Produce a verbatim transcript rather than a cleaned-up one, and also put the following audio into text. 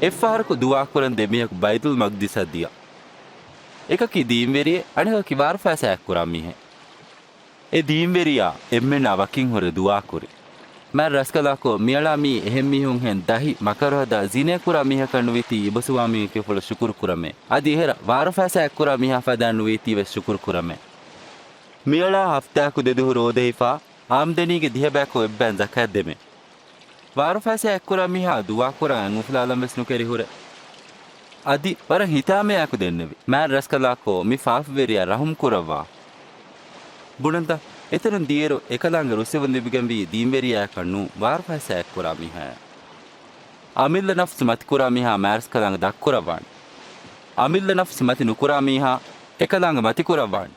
އެއްފަހަރަކު ދުޢާކުރަން ދެ މީހަކު ބައިތުލް މަޤްދިސަށް ދިޔަ. އެކަކީ ދީންވެރިއެއް، އަނެކަކީ ވާރުފައިސާ އެއްކުރާ މީހެއް. އެ ދީންވެރިޔާ އެންމެންނާ ވަކިން ހުރެ ދުޢާކުރި. މާތް ރަސްކަލާކޯ، މިއަޅާ މީ އެހެން މީހުންހެން ދަހި މަކަރުހަދާ ޒިނޭކުރާ މީހަކަށް ނުވީތީ އިބަސުވާމީގެ ފުޅަށް ޝުކުރު ކުރަމޭ. އަދި އެހެރަ ވާރުފައިސާ އެއްކުރާ މީހާ ފަދައިން ނުވީތީވެސް ޝުކުރު ކުރަމޭ. މިއަޅާ ހަފްތާއަކު ދެދުހު ރޯދަހިފާ، އާމްދަނީގެ ދިހަ ބަޔަކު އެއްބައިން ޒަކާތް ދެމޭ. ވާރުފައިސާ އެއްކުރާ މީހާ ދުޢާކުރާ އަނގުފުލާލަންވެސް ނުކެރި ހުރޭ. އަދި ވަރަށް ހިތާމަޔާއެކު ދެންނެވި. މާތް ރަސްކަލާކޯ، މި ފާފަވެރިޔާ ރަޙުމް ކުރައްވާ. ބުނަންތަ، އެތަނުން ދިޔައިރު އެކަލާނގެ ރުއްސެވުން ލިބިގެންވީ ދީންވެރިޔާއަކަށް ނޫން، ވާރުފައިސާ އެއްކުރާ މީހާއަށް. އަމިއްލަ ނަފްސު މަތިކުރާ މީހާ މާތް ރަސްކަލާނގެ ދަށްކުރައްވާނެ. އަމިއްލަ ނަފްސު މަތި ނުކުރާ މީހާ އެކަލާނގެ މަތިކުރައްވާނެ.